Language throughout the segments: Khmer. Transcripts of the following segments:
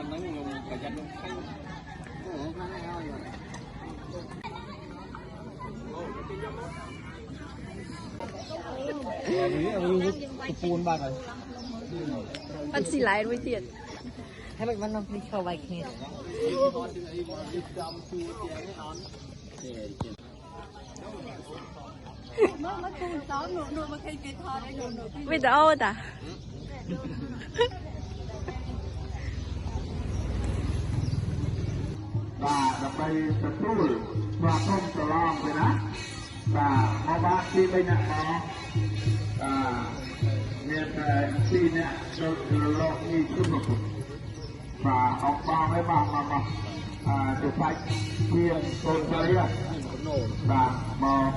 ហ្នឹងខ្ញុំប្រយ័ត្នខ្ញុំខៃ វាពូនបាត់ហើយ អត់ស៊ីឡែនមួយទៀត ហើយមិនបាននាំគ្នាឈរវាយគ្នា វីដេអូតា បាទ ដើម្បីទទួល បាទ ក្រុមប្រឡងទៅណា បាទ មកបានពី3នាក់មក បាទ មានតែ2នាក់ទៅលោកនេះជុំមក បាទ អបបងហើយ បាទ មកមកអាទៅសាច់ជាងកូនស្រី បាទ មក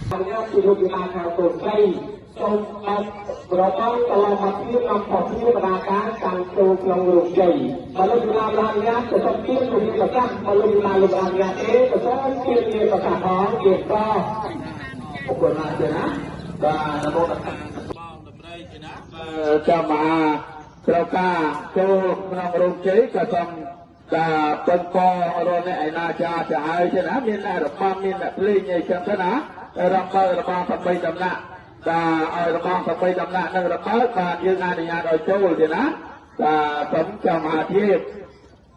ខ្ញុំជាលោកវិមាខាងកូនស្រី សូមអបប្របងកន្លងមកទៀត នាំផុសគ្នាបដាការកាន់ចូលក្នុងរោងជ័យ។ បើលោកវិមាបានញ៉ាំ ក៏សូមទៀនមានប្រកាស បើលោកវិមាលោកអនុញ្ញាតទេ ក៏សូមទៀនមានប្រកាសផងទៀត។ ក៏អរគុណណាស់ទេណា បាទ នមោត បងដប្រៃទេណា ចាំមកត្រូវការចូលក្នុងរោងជ័យ ក៏សូមបាទ ពងករអ្នកឯណាចាទៅហើយទេណា មានអ្នករបាំ មានអ្នកភ្លេងអីចឹងទៅណា រំបើរបស់8ដំណាក់ បាទ ឲ្យរបស់8ដំណាក់នឹងរបើ បាទ យើងអនុញ្ញាតឲ្យចូលទេណា បាទ សូមចាំមហាធាតុ